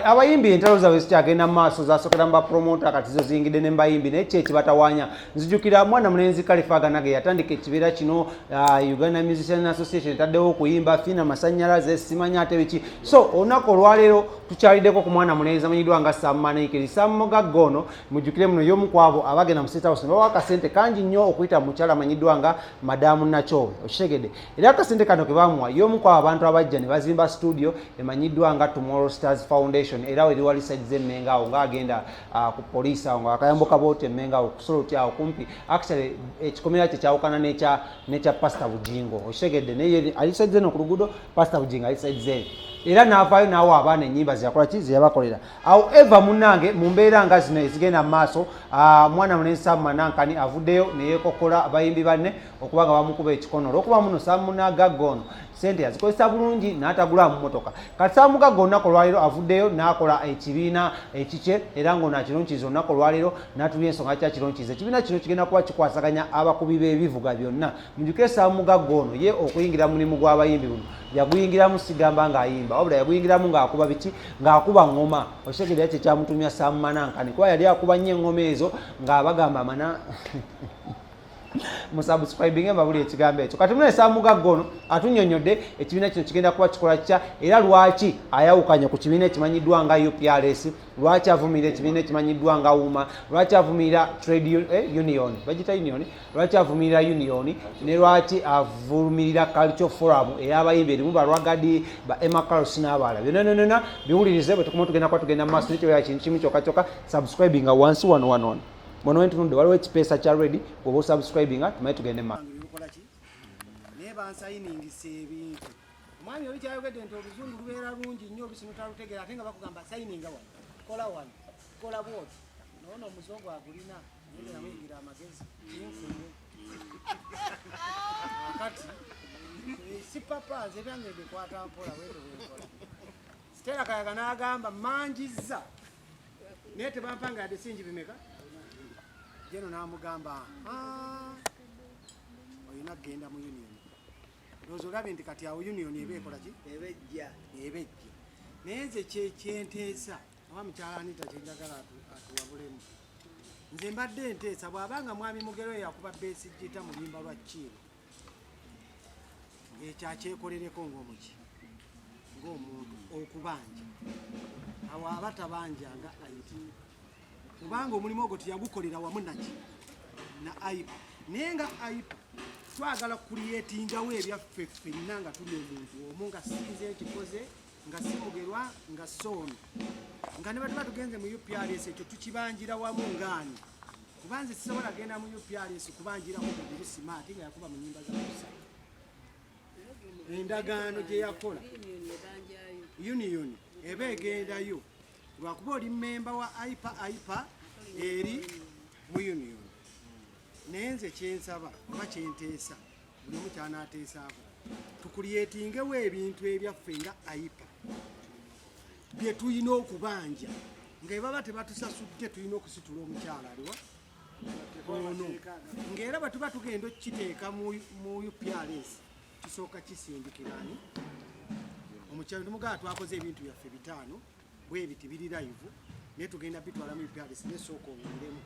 Abayimbi entalo zaabwe zikyagenda mu maaso, zasokera mu bapromota, kati zo ziyingidde ne mubayimbi, naye ki ekibatawaanya? Nzijukira mwana mulenzi Kalifa Ganage yatandika ekibeera kino, Uganda Musician Association etaddewo okuyimba fiina masanyalaze, simanya ate biki. So olunaku olwaleero tukyaliddeko ku mwana mulenzi amanyiddwa nga Sam Maneikiri. Sam Mugagga ono mujjukire muno y'omu ku abo abagenda mu State House ne bawa akasente kangi nnyo okuyita mu mukyala amanyiddwa nga Madamu Nakyobe. Okitegedde? Era akasente kano ke bamuwa, y'omu ku abo abantu abajja ne bazimba studio emanyiddwa nga Tomorrow Stars Foundation, era eri wali side z'Emmengo awo ng'agenda ku poliisi awo nga akayambuka booti Emmengo awo kusoloti awo kumpi. Actually ekikomera kye kyawukana n'ekya Pastor Bujingo, okitegedde? Naye ali side zeno ku luguudo, Pastor Bujingo ali side zeri. Era n'avaayo n'awa abaana ennyimba zeyakola ki, zeyabakolera. However, munnange, mu mbeera nga zino ezigenda mu maaso, mwana mulenzi Sam Manankani avuddeyo neyeekokola abayimbi banne okuba nga bamukuba ekikono, olwokuba muno Sam Munagagga ono sente yazikozesa bulungi n'atagula mu motoka. Kati Sam Mugagga olunaku olwaleero avuddeyo n'akola ekibiina ekikye, era ng'ono akironkiza olunaku olwaleero n'atulya ensonga kyakironkiza. Ekibiina kino kigenda kuba kikwasaganya abakubi b'ebivuga byonna. Mujjukire, Sam Mugagga ono ye okuyingira mu mulimu gw'abayimbi buno yaguyingiramu, sigamba ng'ayimba, wabula yaguyingiramu ng'akuba biki, ng'akuba ŋŋoma. Okitegeera? Kye kyamutumya Sam Manankani, kuba yali akuba nnyo eŋŋoma ezo ng'abagamba mana musubscribinge mbabuli ekigambo ekyo. Kati mune Sam Mugagga ono atunyonyodde ekibiina kino kigenda kuba kikola kitya, era lwaki ayawukanye ku kibiina ekimanyiddwa nga UPRS, lwaki avumirira ekibiina ekimanyiddwa nga UMA, lwaki avumirira trade union, bagita union, lwaki avumirira union, ne lwaki avumirira Culture Forum ey'abayimbi erimu balwagadi ba Emma Carlos n'abalala. Byonna byonna biwulirize bwe tukoma tugenda kuba tugenda mu maaso. Nekyoya kintu kimu kyokka kyokka, subscribinga wansi wano wano wano wano wentunudde, waliwo ekipeesa kya red. Bw'oba osubscribinga, tumaye tugende mu maaso. Lukola ki? Naye bansayiningisa ebintu. Omwami oli kyayogedde nti oluzungu lubeera lungi nnyo, olusi notalutegeera, ate nga bakugamba sayininga wano, kola wano, kola bwoti. Noono omuzungu agulina, naye yamuyigira amagezi kinkumu. Akati si papa, nze ebyange mbikwata mpola, bwetyo bwenkola. Stella Kayaga n'agamba manjizza, naye tebampanga yadde singi bimeka. Jeno n'amugamba, "Ah, olina kugenda mu union." Ndowooza olabye nti kati awo union eba ekola ki? Ebejja. Ebejja. Naye nze kyenteesa, oba mukyala Anita, kyenjagala atuwabulemu, nze mbadde nteesa bw'abanga mwami Mugero yakuba bass guitar mu luyimba lwa Kiiro, ekyo akyekolereko ng'omuki, ng'omuntu okubanja awo aba tabanjanga ayiti, kubanga omulimu ogwo teyagukolera wamu naki na AIPA. Naye nga AIPA twagala kucreatingawo ebyaffe ffenna nga tuli omuntu omu, nga sinze nkikoze, nga si Mugerwa, nga soono, nga ne batuba tugenze mu UPRS, ekyo tukibanjira wamu ngaani? Kuba nze sisobola genda mu UPRS kubanjirako Mugiru Simaati nga yakuba mu nyimba za Musa. Endagaano gye yakola, union eba egendayo lwakuba oli memba wa AIPA, AIPA eri mu union. Naye nze kyensaba oba kyenteesa, buli omu kyanaateesaako, tucreatingewo ebintu ebyaffe nga AIPA bye tulina okubanja, nga ebaba tebatusasudde tulina okusitula omukyala aliwa ono, ng'era bwe tuba tugenda okukiteeka mu UPRS, kisooka kisindikirani omukyalo, tumugaa twakoze ebintu byaffe bitaano bwebiti biri live, naye tugenda bitwala mu UPRS, nesooka owuliremu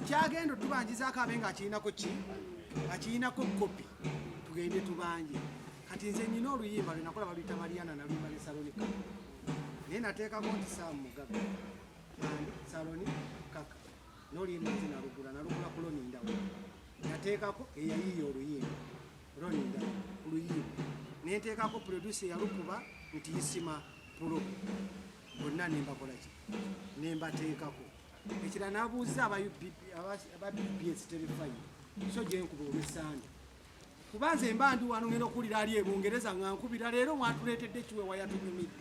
kyagenda otubanjizaako, abe nga akirinako ki, akirinako kopi, tugende tubanje. Kati nze nyina oluyimba lwe nakola, baluyita Mariana, naluyimba ne Saloni Kaka, naye nateekako nti Sam Mugabe and Saloni Kaka. N'oluyimba nze nalugula ku Loni Ndawo, nateekako eyayiiya oluyimba Loni Ndawo ku luyimba, nenteekako producer eyalukuba nti Isima Pro, bonna nembakola ki, nembateekako. Ekira nabuuza aba BBS Terefayina, so gyenkuba olwesande, kuba nze mba ndi wano, ngenda okuwulira ali e Bungereza nga nkubira, leero mwatuleetedde kiwewa, yatunyumidde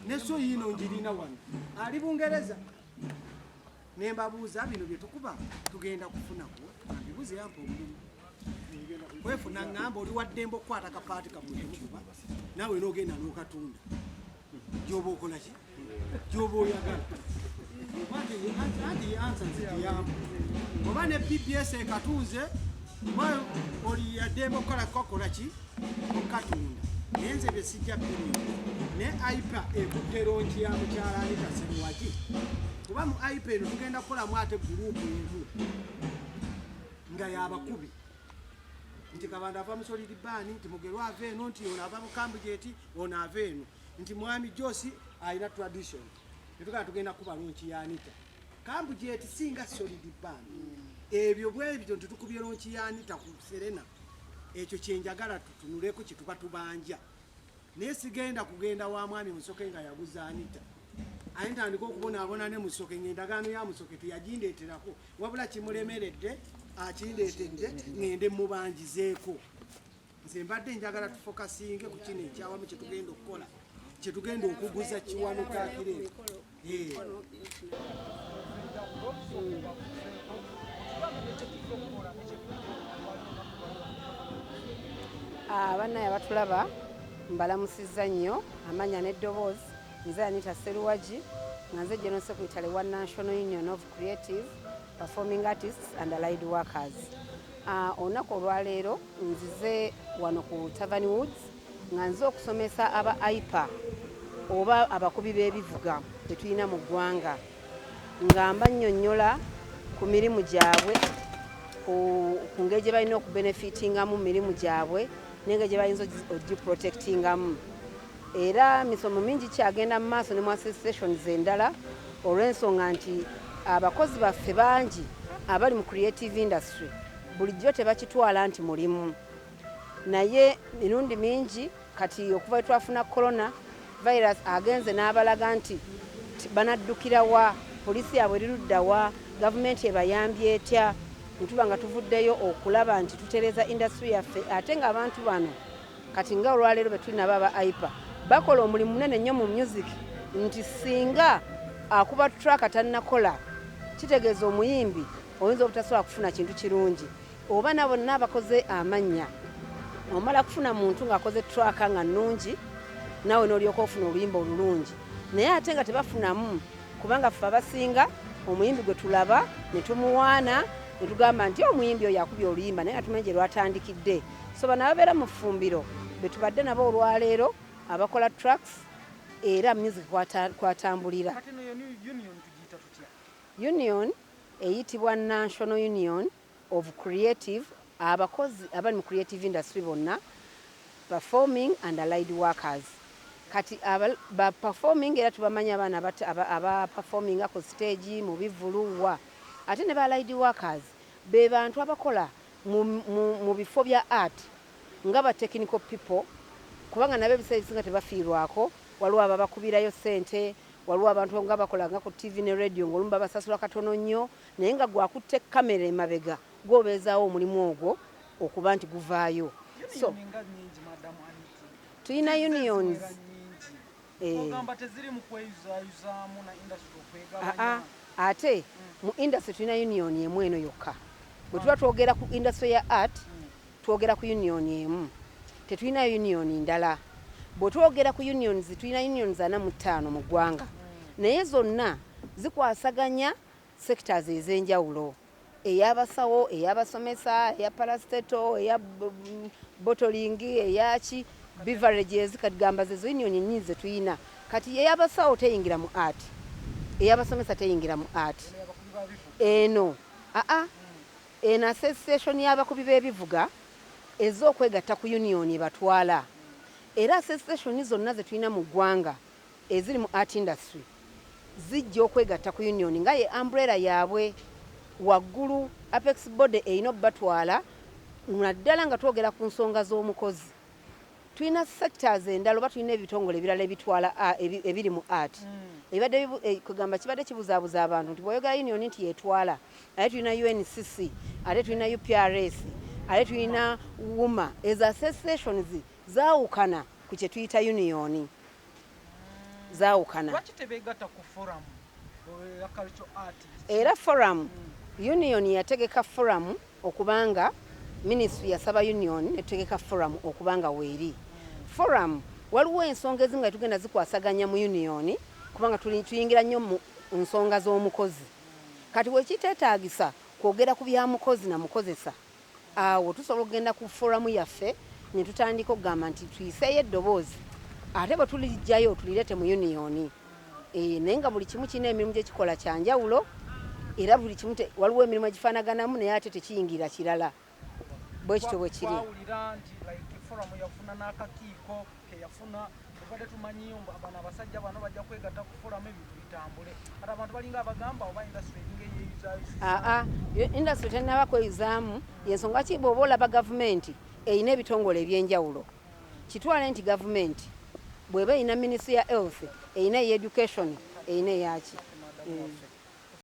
neso yiino njirina wano, ali Bungereza. Nembabuuza bino byetukuba tugenda kufunako, ambibuze yampa omulimu kwefuna, ŋŋamba oli waddembe okukwata kapaati kammwe kemukuba, naawe n'ogenda n'okatunda gyoba okola ki, gyoba oyagala. Anti ansa nze gyeyampa, oba ne PBS ekatunze, oba oli yaddembe okukola kakola ki, okukatunda. Naye nze bye sijja biriimu. Naye AIPA ekutte launch ya mukyala Anita Sseruwagi, kuba mu AIPA eno tugenda kukolamu ate group emu nga yabakubi, nti Kabanda ava mu Solid Band, nti Mugerwa ava eno, nti ono ava mu Kambujet, ono ava eno, nti mwami Josi alina tradition. Netugala tugenda kuba launch ya Anita Kambujet singa Solid Band. Ebyo bwebityo nti tukubye launch ya Anita ku Serena. Ekyo kyenjagala tutunuleko kyetuba tubanja, naye sigenda kugenda wa mwami Musoke nga yaguza Anita, aye ntandika okubonaabona ne Musoke ng'endagaano ya Musoke teyagindeeterako, wabula kimulemeredde akindeetedde ŋŋende mubanjizeeko. Nze mbadde njagala tufocusinge ku kino ekyawamu kyetugenda okukola, kyetugenda okuguza Kiwanuka Akireero. Eh. Abannaye abatulaba, mbalamusizza nnyo. Amanya n'eddoboozi, nze Anita Seruwagi, nga nze General Secretary wa National Union of Creative Performing Artists and Allied Workers. Olunaku olwaleero nzize wano ku Tavern Woods nga nze okusomesa aba AIPA oba abakubi b'ebivuga be tulina mu ggwanga, nga mbannyonnyola ku mirimu gyabwe, ku ngeri gye balina okubenefitingamu mu mirimu gyabwe n'engeri gye bayinza ogiprotectingamu. Era misomo mingi kyagenda mu maaso ne mu associations endala, olw'ensonga nti abakozi baffe bangi abali mu creative industry bulijjo tebakitwala nti mulimu, naye mirundi mingi kati okuva twafuna corona virus agenze n'abalaga nti banaddukira wa, poliisi yaabwe erirudda wa, gavumenti ebayambye etya. Ntuba nga tuvuddeyo okulaba nti tutereeza industry yaffe, ate ng'abantu bano kati nga olwaleero be tuli nabo aba AIPA bakola omulimu munene nnyo mu music, nti singa akuba track tannakola, kitegeeza omuyimbi oyinza obutasobola kufuna kintu kirungi, oba na bonna abakoze amannya omala kufuna muntu ng'akoze track nga nnungi, naawe n'olyoka ofuna oluyimba olulungi, naye ate nga tebafunamu, kubanga ffe abasinga omuyimbi gwe tulaba ne tumuwaana ne tugamba nti omuyimbi oyo akubye oluyimba, naye nga tumanyi gye lwatandikidde. So bano ababeera mu ffumbiro be tubadde nabo olwaleero abakola tracks era music kwatambulira. Union eyitibwa National Union of Creative, abakozi abali mu creative industry bonna, performing and allied workers. Kati ba performing era tubamanyi, abaana aba performinga ku stage mu bivulu wa, ate ne ba allied workers be bantu abakola mu bifo bya art nga ba technical people, kubanga nabo ebiseera ebisinga tebafiirwako. Waliwo ababakubirayo ssente, waliwo abantu nga bakola nga ku TV ne radio, ng'olumu babasasula katono nnyo, naye nga gwakutte kamera emabega gwobeezaawo omulimu ogwo okuba nti guvaayo. So tulina unions. Ogamba teziri mu kweyuzaayuzaamu na industry okwegabanya? Ate mu industry tulina union emu eno yokka. Bwe tuba twogera ku industry ya art, twogera ku union emu, tetulina union ndala. Bwe twogera ku unions, tulina unions 45 mu ggwanga, naye zonna zikwasaganya sectors ez'enjawulo: ey'abasawo, ey'abasomesa, eya parastatal, eya bottling, eyaki beverages. Kati gamba zezo union nyingi zetuyina. Kati ey'abasawo teyingira mu art, ey'abasomesa teyingira mu art. Eno aa eno association y'abakubi b'ebivuga ezze okwegatta ku union ebatwala, era association zonna zetulina mu ggwanga eziri mu art industry zijja okwegatta ku union nga ye umbrella yaabwe waggulu. Apex body erina obbatwala, naddala nga twogera ku nsonga z'omukozi. Tulina sectors endala oba tulina ebitongole ebirala ebitwala ebiri mu art ebibadde kugamba kibadde kibuzaabuza abantu nti bw'oyogera union nti yetwala, ate tulina UNCC, ate tulina UPRS, ate tulina UMA. Ezo associations zaawukana ku kye tuyita union, zaawukana. Lwaki tebeegatta ku forum ya cultural art? Era forum, union yategeka forum okubanga ministry yasaba union netutegeka forum okubanga weeri. Forum waliwo ensonga ezimu nga tugenda zikwasaganya mu union, kubanga tuyingira nnyo mu nsonga z'omukozi. Kati wekiteetaagisa kwogera ku bya mukozi na mukozesa, awo tusobola okugenda ku forum yaffe. Ne tutandika okugamba nti tuyiseeyo eddoboozi, ate bwe tulijjayo tulireete mu union. Naye nga buli kimu kirina emirimu gyekikola kyanjawulo, era buli kimu waliwo emirimu egifaanaganamu, naye ate tekiyingira kirala. Bwe kityo bwe kiri. Twawulira nti like forum yafuna n'akakiiko keyafuna. Tubadde tumanyi bano abasajja bano bajja kwegatta ku forum, ebintu bitambule. Kati abantu balinga abagamba oba industry eringa eyeeyuzayusiza. Aa, industry tennaba kweyuzaamu. Yensonga ki, bw'oba olaba gavumenti erina ebitongole ebyenjawulo, kitwale nti gavumenti bw'eba erina ministry ya health, erina eya education, erina eyaki.